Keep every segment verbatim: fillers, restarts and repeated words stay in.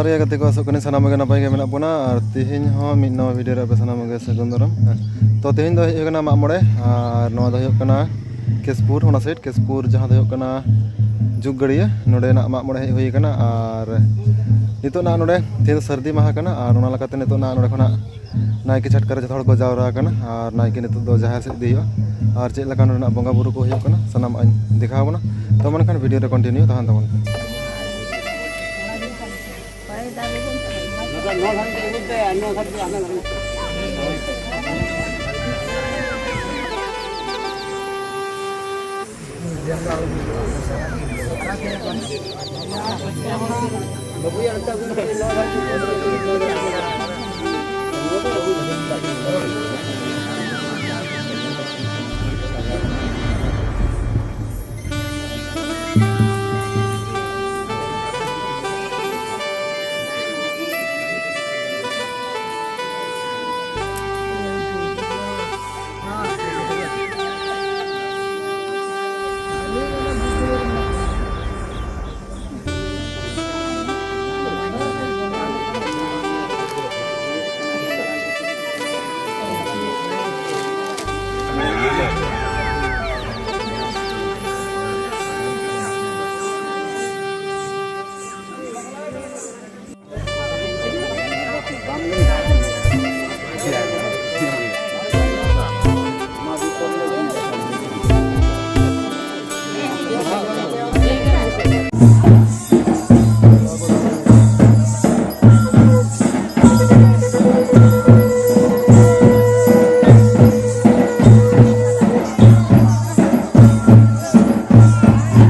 ᱡᱚᱦᱟᱨ ᱜᱮ ᱜᱟᱛᱮ ᱠᱚ, ᱟᱥᱚᱜ ᱠᱟᱹᱱᱟᱹᱧ ᱥᱟᱱᱟᱢ ᱜᱮ ᱱᱟᱯᱟᱭ ᱜᱮ ᱢᱮᱱᱟᱜ ᱵᱚᱱᱟ᱾ ᱟᱨ ᱛᱮᱦᱮᱧ ᱦᱚᱸ ᱢᱤᱫ ᱱᱟᱣᱟ ᱵᱷᱤᱰᱤᱭᱳ ᱨᱮ ᱟᱯᱮ ᱥᱟᱱᱟᱢ ᱜᱮ ᱥᱟᱹᱜᱩᱱ ᱫᱟᱨᱟᱢ᱾ ᱛᱚ ᱛᱮᱦᱮᱧ ᱫᱚ ᱦᱩᱭᱩᱜ ᱠᱟᱱᱟ ᱢᱟᱜ ᱢᱚᱬᱮ, ᱟᱨ ᱱᱚᱣᱟ ᱫᱚ ᱦᱩᱭᱩᱜ ᱠᱟᱱᱟ ᱠᱮᱥᱯᱩᱨ, ᱚᱱᱟ ᱥᱟᱭᱤᱰ ᱠᱮᱥᱯᱩᱨ, ᱡᱟᱦᱟᱸ ᱫᱚ ᱦᱩᱭᱩᱜ ᱠᱟᱱᱟ ᱡᱩᱜᱽ ᱜᱟᱹᱲᱭᱟᱹ, ᱱᱚᱸᱰᱮᱱᱟᱜ ᱢᱟᱜ ᱢᱚᱬᱮ ᱦᱮᱡ ᱦᱩᱭ ᱟᱠᱟᱱᱟ᱾ ᱟᱨ ᱱᱤᱛᱚᱜ ᱱᱟᱜ ᱱᱚᱸᱰᱮ ᱛᱮᱦᱮᱧ ᱫᱚ ᱥᱟᱹᱨᱫᱤ ᱢᱟᱦᱟ ᱠᱟᱱᱟ, ᱟᱨ ᱚᱱᱟ ᱞᱮᱠᱟᱛᱮ ᱱᱤᱛᱚᱜ ᱱᱟᱜ ᱱᱚᱸᱰᱮ ᱠᱷᱚᱱᱟᱜ ᱱᱟᱭᱠᱮ ᱪᱷᱟᱴᱠᱟ ᱨᱮ ᱡᱚᱛᱚ ᱦᱚᱲ ᱠᱚ ᱡᱟᱣᱨᱟ ᱟᱠᱟᱱᱟ, ᱟᱨ ᱱᱟᱭᱠᱮ ᱱᱤᱛᱚᱜ ᱫᱚ ᱡᱟᱦᱮᱨ ᱥᱮᱫ ᱤᱫᱤ ᱦᱩᱭᱩᱜᱼᱟ, ᱟᱨ ᱪᱮᱫ ᱞᱮᱠᱟ ᱱᱚᱸᱰᱮᱱᱟᱜ ᱵᱚᱸᱜᱟ ᱵᱩᱨᱩ ᱠᱚ ᱦᱩᱭᱩᱜ ᱠᱟᱱᱟ ᱥᱟᱱᱟᱢᱟᱜ ᱤᱧ ᱫᱮᱠᱷᱟᱣ ᱟᱵᱚᱱᱟ᱾ ᱛᱚ ᱢᱮᱱᱠᱷᱟᱱ ᱵᱷᱤᱰᱤᱭᱳ ᱨᱮ ᱠᱚᱱᱴᱤᱱᱤᱭᱩ ᱛᱟᱦᱮᱱ ᱛᱟᱵᱚᱱ ᱯᱮ᱾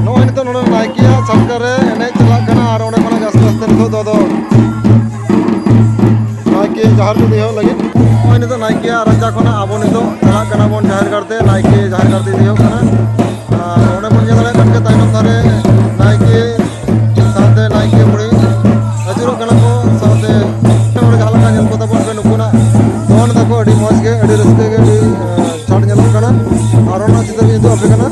ᱱᱚᱜᱼᱚᱭ ᱱᱤᱛᱚᱜ ᱱᱚᱰᱮ ᱱᱟᱭᱠᱮᱭᱟᱜ ᱪᱷᱟᱴᱠᱟ ᱨᱮ ᱮᱱᱮᱡ ᱪᱟᱞᱟᱜ ᱠᱟᱱᱟ, ᱟᱨ ᱚᱸᱰᱮ ᱠᱷᱚᱱᱟᱜ ᱜᱮ ᱟᱥᱛᱮ ᱟᱥᱛᱮ ᱱᱤᱛᱚᱜ ᱫᱚ ᱟᱫᱚ ᱱᱟᱭᱠᱮ ᱡᱟᱦᱮᱨ ᱠᱚ ᱤᱫᱤ ᱦᱩᱭᱩᱜ ᱞᱟᱹᱜᱤᱫ᱾ ᱱᱚᱜᱼᱚᱭ ᱱᱤᱛᱚᱜ ᱱᱟᱭᱠᱮᱭᱟᱜ ᱨᱟᱪᱟ ᱠᱷᱚᱱᱟᱜ ᱟᱵᱚ ᱱᱤᱛᱚᱜ ᱪᱟᱞᱟᱜ ᱠᱟᱱᱟ ᱵᱚᱱ ᱡᱟᱦᱮᱨ ᱜᱟᱲ ᱛᱮ, ᱱᱟᱭᱠᱮ ᱡᱟᱦᱮᱨ ᱜᱟᱲ ᱛᱮ ᱤᱫᱤ ᱦᱩᱭᱩᱜ ᱠᱟᱱᱟ᱾ ᱟᱨ ᱚᱸᱰᱮ ᱵᱚᱱ ᱧᱮᱞ ᱫᱟᱲᱮᱭᱟᱜ ᱠᱟᱱ ᱜᱮᱭᱟ ᱛᱟᱭᱱᱚᱢ ᱫᱷᱟᱨᱮ ᱱᱟᱭᱠᱮ ᱥᱟᱶᱛᱮ ᱱᱟᱭᱠᱮ ᱵᱩᱲᱦᱤ ᱟᱹᱪᱩᱨᱚᱜ ᱠᱟᱱᱟ ᱠᱚ, ᱥᱟᱶᱛᱮ ᱱᱚᱰᱮ ᱡᱟᱦᱟᱸ ᱞᱮᱠᱟ ᱧᱮᱞ ᱠᱚ ᱛᱟᱵᱚᱱ ᱯᱮ, ᱱᱩᱠᱩᱱᱟᱜ ᱫᱚᱱ ᱫᱟᱠᱚ ᱟᱹᱰᱤ ᱢᱚᱡᱽ ᱜᱮ, ᱟᱹᱰᱤ ᱨᱟᱹᱥᱠᱟᱹ ᱜᱮ, ᱟᱹᱰᱤ, ᱟᱸ, ᱪᱷᱟᱴ ᱧᱮᱞᱚᱜ ᱠᱟᱱᱟ᱾ ᱟᱨ ᱚᱱᱟ ᱪᱤᱛᱟᱹᱨ ᱤᱧ ᱩᱫᱩᱜ ᱟᱯᱮ ᱠᱟᱱᱟ᱾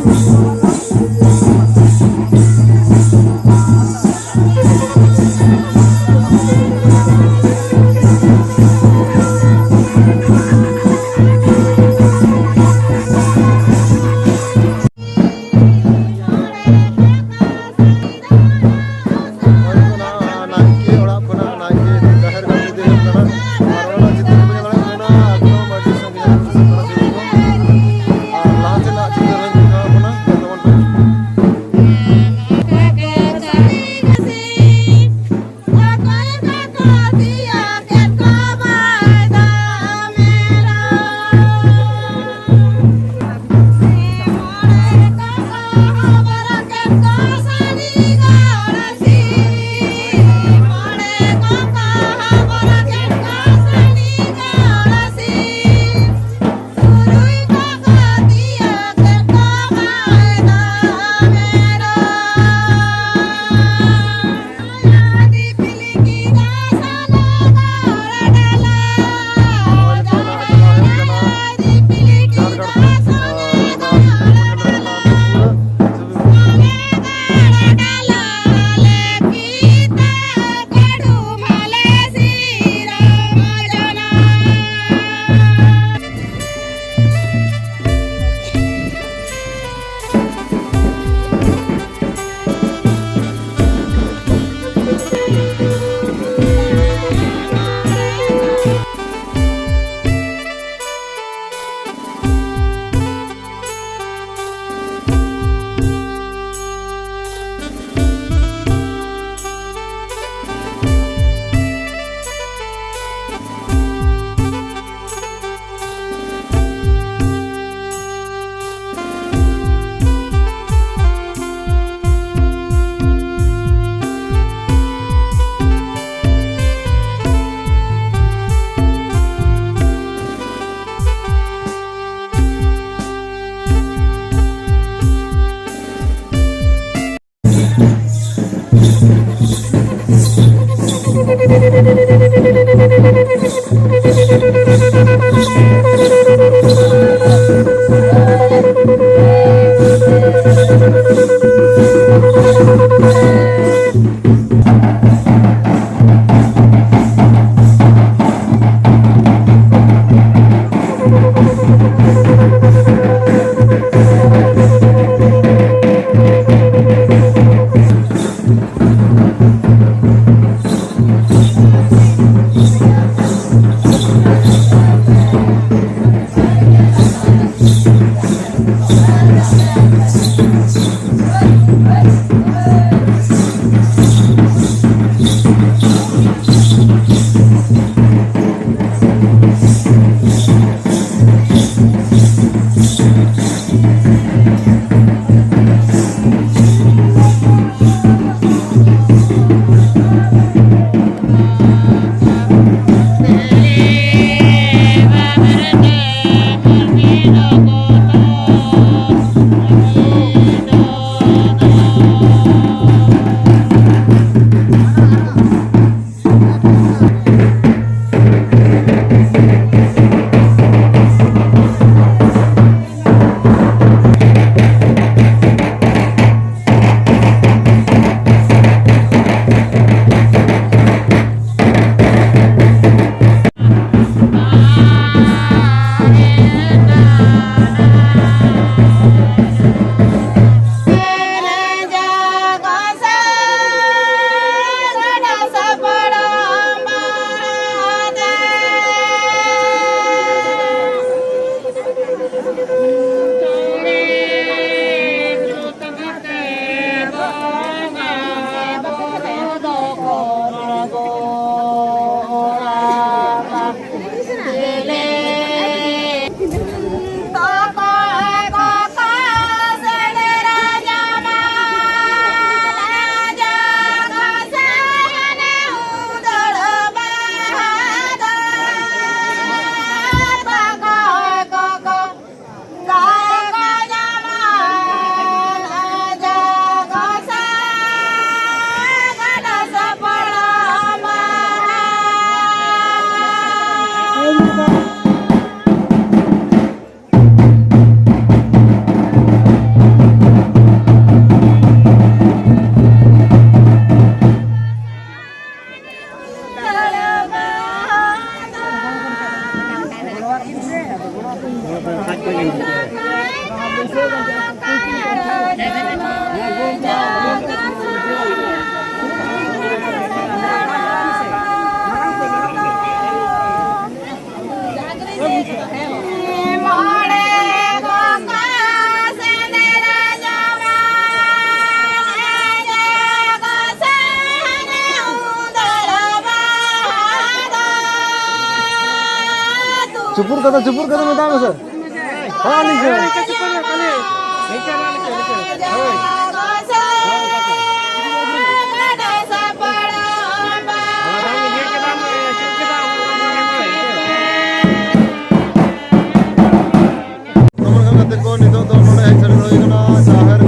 ᱪᱩᱯᱩᱨ ᱠᱟᱫᱟ, ᱪᱩᱯᱩᱨ ᱠᱟᱫᱟ, ᱢᱮᱛᱟᱭ ᱢᱮᱥᱮ᱾ ᱦᱮᱸ, ᱱᱤᱝᱠᱟᱹ᱾ ᱱᱚᱜᱼᱚ ᱱᱚᱝᱠᱟ ᱠᱟᱛᱮ ᱠᱚ ᱱᱤᱛᱚᱜ ᱫᱚ ᱱᱚᱰᱮ ᱦᱮᱡ ᱥᱮᱴᱮᱨ ᱦᱩᱭ ᱠᱟᱱᱟ ᱡᱟᱦᱮᱨ